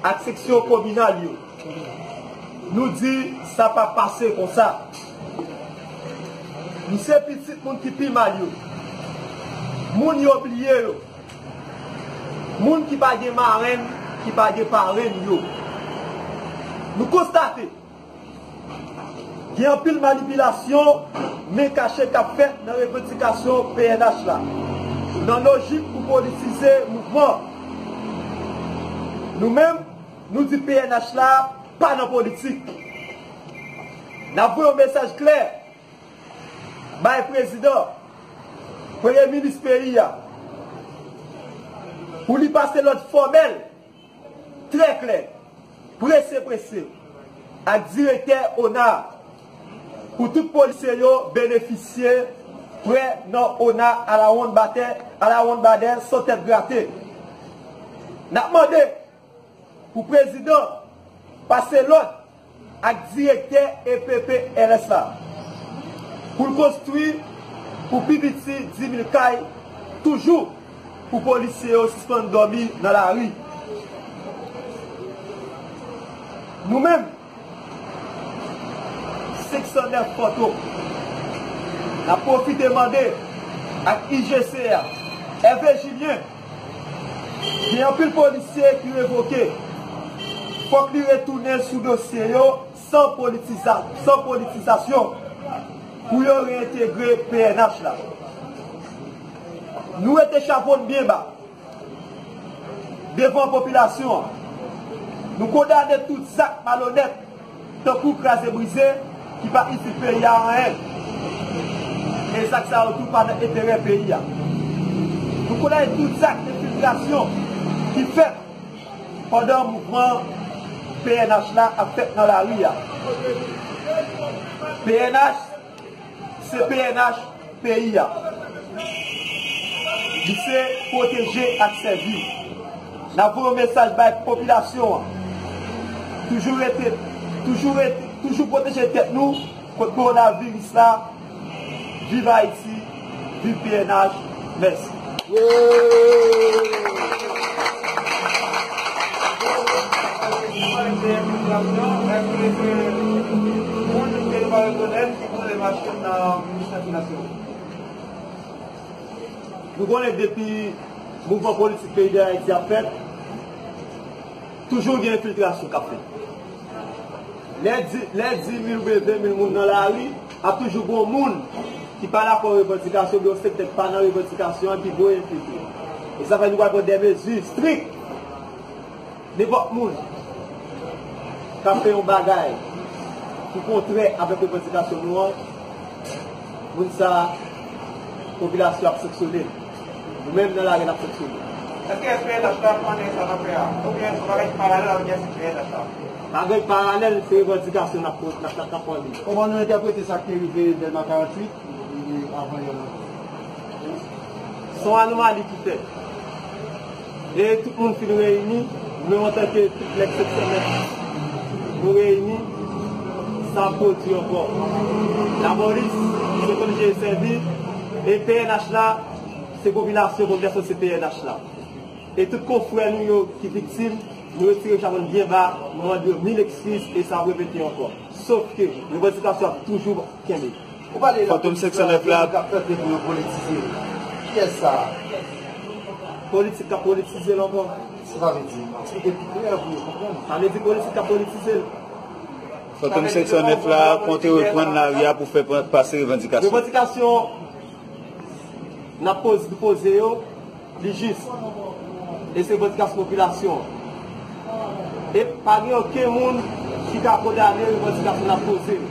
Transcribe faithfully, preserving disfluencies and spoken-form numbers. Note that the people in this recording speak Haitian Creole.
ak seksyon kominal yo. Nou di sa p ap pase konsa. Nou se pitit moun ki pi mal yo. Moun yo bliye yo. Moun ki pa gen marenn, ki pa gen parenn yo. Nou konstate gen anpil manipilasyon, men kache k ap fèt nan revandikasyon P N H la, nan lojik pou politize mouvman. Nou menm, nou di P N H la pa nan politik. N ap voye yon mesaj klè bay prezidan, premye minis peyi a, pou li pase lòd fòmèl, trè klè, prese prese, ak direktè ona a, pou tout polisye yo benefisye prè nan ona alawonnbadè, alawonnbadè, san tèt grate. N ap mande pou prezidan pase lòd ak direktè E P P L S la pou l konstwi pou pi piti dis mil kay, toujou pou polisye yo sispann dòmi nan lari. Nou menm, senk san nèf Fòto, n ap pwofite mande ak I G C a, Hervé Julien, gen anpil polisye ki revoke. Fòk li retounen sou dosye yo san politiza-, san politizasyon pou yo reyentegre P N H la. Nou rete chapo n byen ba devan popilasyon an. Nou kondane tout zak malonèt tankou kraze brize ki pa itil peyi a anyen. E zak sa yo tou pa nan enterè peyi a. Nou kondane tout zak enfiltrasyon ki fèt pandan mouvman P N H la ap fèt nan lari a. P N H se P N H peyi a. Li se pwoteje ak sèvi. N ap voye yon mesaj bay popilasyon an. Toujou rete, toujou rete, toujou pwoteje tèt nou kont kowonaviris la. Viv Ayiti, viv P N H. Mèsi. Moun ke nou pa rekonèt ki boule machin nan ministè finans yo. Nou konnen depi mouvman politik peyi de Ayiti ap fèt, toujou gen enfiltrasyon k ap fèt. Lè di, lè di mil oubyen ven mil moun nan lari, ap toujou gen yon moun ki pa dakò revandikasyon, oubyen yon sektè ki pa nan revandikasyon an, ki voye enfiltre. E sa fè nou pral pran de mezi strik. Nenpòt moun k ap fè yon bagay ki kontrè avèk revandikasyon nou an, moun sa a, popilasyon ap sanksyone l. Nou menm nan lari n ap sanksyone l. Èske S P N H la konnen sa n ap fè a? Oubyen se yon bagay ki paralèl avèk S P N H la? Bagay paralèl, se revandikasyon n ap, n ap, n ap, n ap pran li. Kòman nou entèprete sa k te rive Dèlma karanntuit? Se yon anomali ki fèt. E tout moun fin reyini, nou menm antanke tout nèg senk san nèf, nou reyini, sa ap pwodui ankò. Lapolis, se kondisyon e sèvi, e P N H la, se popilasyon, popilasyon se P N H la. E tout konfrè nou yo ki viktim, nou retire chapo n byen ba, nou mande yo mil ekskiz e sa ap repete ankò. Sof ke revandikasyon ap toujou kenbe. Ou pale de Fantom senk san nèf la. K ap tante pou yo politize l. Kiyès sa a? Politik k ap politize l ankò. Sa sa vle di? Eksplike pi klè pou yo konprann. Sa vle di politik k ap politize l. Fantom senk san nèf la konte reprann lari a pou fè pa-, pase revandikasyon. Revandikasyon n ap poze, poze yo, li jis. E se revandikasyon popilasyon an. E pa gen okenn moun ki ka kondane revandikasyon n ap poze yo.